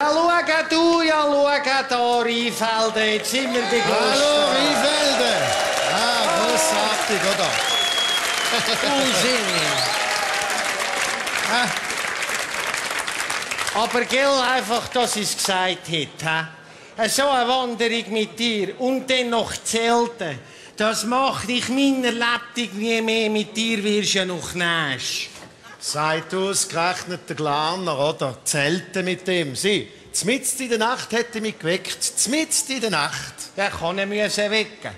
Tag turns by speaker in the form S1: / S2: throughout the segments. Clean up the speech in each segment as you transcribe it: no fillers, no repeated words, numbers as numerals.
S1: Ja, schau du, ja, schau da, Rheinfelden, jetzt sind wir bei Gostern.
S2: Hallo, Rheinfelden! Ah, grossartig, oder?
S1: Aber gell, einfach, dass ich es gesagt hätte. So eine Wanderung mit dir und dann noch Zelten, das macht ich meiner Lebtung nie mehr. Mit dir wirst du ja noch näsch.
S2: Seid ausgerechnet der Glaner, oder? Zelten mit dem. Sie, zmitzt in der Nacht hätte mich geweckt. Zmitzt in der Nacht.
S1: Der kann ihn wecken.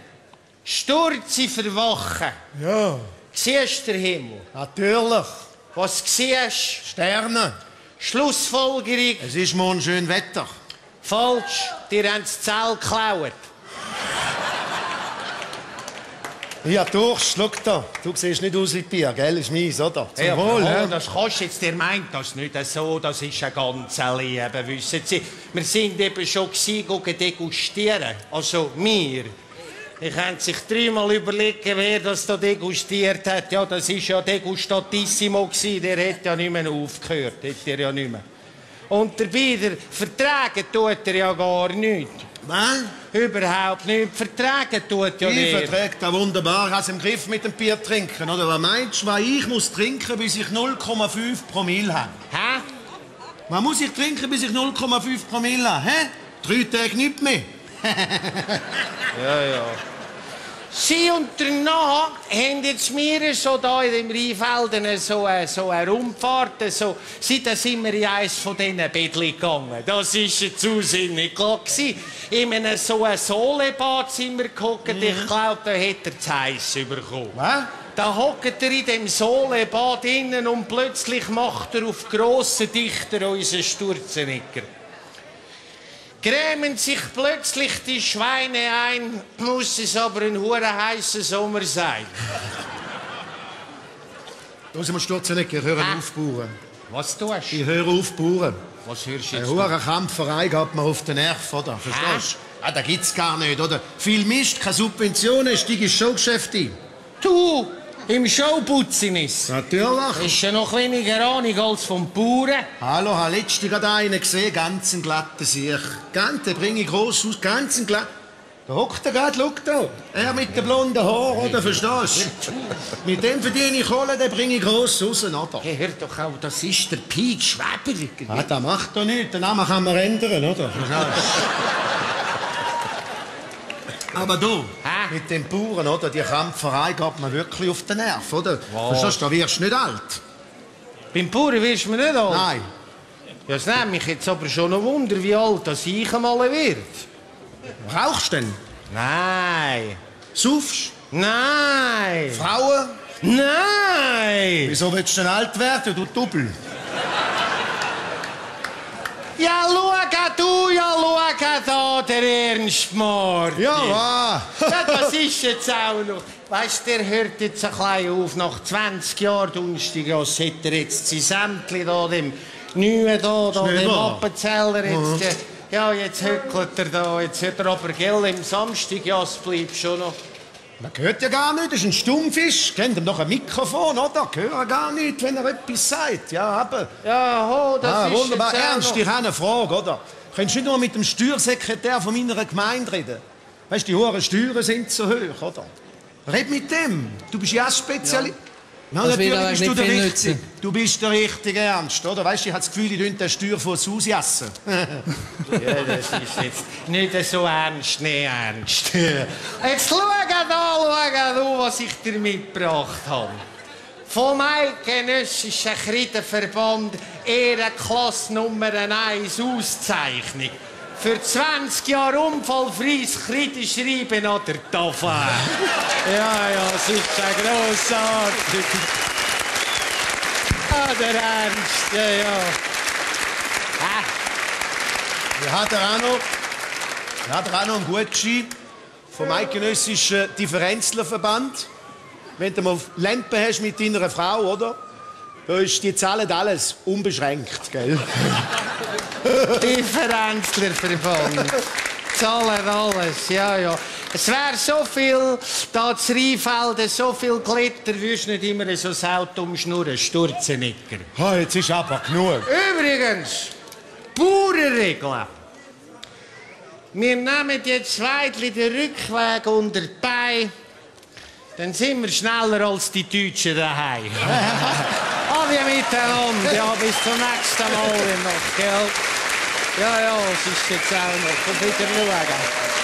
S1: Sturze verwachen.
S2: Ja.
S1: Siehst du den Himmel?
S2: Natürlich.
S1: Was siehst du?
S2: Sterne.
S1: Schlussfolgerung.
S2: Es ist morgen schön Wetter.
S1: Falsch. Dir haben das Zelt geklaut.
S2: Ja, Durst, schau da. Du siehst nicht aus wie Bier, gell? Ist meins, oder? Zum Wohl,
S1: ja,
S2: hä?
S1: das kannst du jetzt, der meint das nicht so, das ist ein ganz Leben, wissen Sie. Wir sind eben schon degustieren, also wir. Ich könnte sich dreimal überlegen, wer das da degustiert hat. Ja, das war ja Degustatissimo, der hat ja nicht mehr aufgehört, hat er ja nicht mehr. Und dabei, vertragen tut er ja gar nichts.
S2: Was?
S1: Überhaupt nicht. Vertragen tut ja
S2: Ich
S1: nicht.
S2: verträgt das wunderbar. Ich habe es im Griff mit dem Bier trinken, oder? Was meinst du, was ich muss trinken, bis ich 0,5 Promille habe?
S1: Hä?
S2: Was muss ich trinken, bis ich 0,5 Promille habe? Hä? 3 Tage nicht mehr.
S1: Ja. Sie und danach haben jetzt wir so da in dem Rheinfelden so eine Rundfahrt. Da sind wir in eines von diesen Bettchen gegangen. Das war ein zusinnig klar. In einem so ein Solebad sind wir gehockt. Ich glaube, da hat er das Heiß bekommen.
S2: Was?
S1: Da hockt er in dem Solebad innen und plötzlich macht er auf grossen Dichter unseren Sturzenegger. Grämen sich plötzlich die Schweine ein, muss es aber ein heißer Sommer sein.
S2: Da sind wir Sturzenegger, ich höre auf Bauern.
S1: Was tust du?
S2: Ich höre auf Bauern.
S1: Was hörst du
S2: Eine
S1: jetzt?
S2: hohe Kampferei geht mir auf den Nerv, oder? Verstehst du? Ah, da gibt's gar nicht, oder? Viel Mist, keine Subventionen, steige ins Showgeschäft ein.
S1: Du, im Showbusiness.
S2: Natürlich.
S1: Ist ja noch weniger Ahnung als vom Bauern.
S2: Hallo, habe letztens gerade einen gesehen, ganz einen glatten Sieg. Den bringe ich gross aus, ganz einen glatten. Da hockt er gerade, schau da. Er mit den blonden Haaren, oder? Verstehst du? Mit dem verdiene ich Kohle, den bringe ich gross raus, oder?
S1: Hey, hör doch auch, das ist der Piet Schweber.
S2: Ah, das macht doch nichts, den Namen kann man ändern, oder? Aber du, mit den Bauern, oder? Die Kampferei geht mir wirklich auf den Nerv, oder?
S1: Was?
S2: Verstehst du, da wirst du nicht alt.
S1: Beim Bauern wirst du mir nicht alt.
S2: Nein.
S1: Ja, es nimmt mich jetzt aber schon ein Wunder, wie alt das ich einmal wird.
S2: Rauchst du denn?
S1: Nein.
S2: Saufst?
S1: Nein.
S2: Frauen?
S1: Nein.
S2: Wieso willst du denn alt werden, du Double?
S1: Ja, schau du, ja, schau da, der Ernst Martin.
S2: Ja,
S1: Ja, das ist jetzt auch noch. Weißt du, der hört jetzt ein bisschen auf. Nach 20 Jahren Dunstigas hat er jetzt sein Sämtli da, dem Neuen da, dem Appenzeller. Jetzt, ja, jetzt hückelt er da. Jetzt hört er aber, gell, am Samstag, ja, es bleibt schon noch.
S2: Das gehört ja gar nicht, das ist ein Stummfisch. Kennt ihm doch ein Mikrofon, oder? Gehört gar nicht, wenn er etwas sagt. Ja, aber...
S1: Ja, ho, das ist
S2: wunderbar.
S1: jetzt auch
S2: Ernst,
S1: noch.
S2: ich habe eine Frage, oder? Könntest du nicht nur mit dem Steuersekretär von meiner Gemeinde reden? Weißt du, die hohen Steuern sind so hoch, oder? Red mit dem. Du bist ja Spezialist. Ja.
S3: Das wird
S2: Natürlich
S3: aber
S2: bist du
S3: nicht
S2: der
S3: viel
S2: Richtige.
S3: nützen.
S2: Du bist der richtige Ernst, oder? Weißt du, ich habe das Gefühl, ich könnte den Steuerfuss ausjassen.
S1: Ja, das ist jetzt nicht so ernst, nicht ernst. Jetzt schau da, was ich dir mitgebracht habe. Vom Eidgenössischen Kreidenverband Ehrenklasse Nummer 1 Auszeichnung. Für 20 Jahre unfallfreies Kreideschreiben an der Tafel. Ja, es ist ja grossartig. Ah, der Ernst, ja.
S2: Ich habe auch noch einen Gutschein vom Eidgenössischen Differenzlerverband. Wenn du mal Lampen hast mit deiner Frau, oder? Die zahlen alles unbeschränkt, gell?
S1: Differenzlerverband. Zahlen alles, ja. Es wäre so viel, da zu Rheinfelden, so viel Glitter, würdest du nicht immer so das Auto umschnurren, Sturzenegger.
S2: Jetzt ist aber genug.
S1: Übrigens, Bauernregel. Wir nehmen jetzt Weidli den Rückweg unter die Beine. Dann sind wir schneller als die Deutschen daheim. Alle miteinander. Ja, bis zum nächsten Mal noch, gell? Ja, es ist jetzt auch noch. Komm wieder schauen.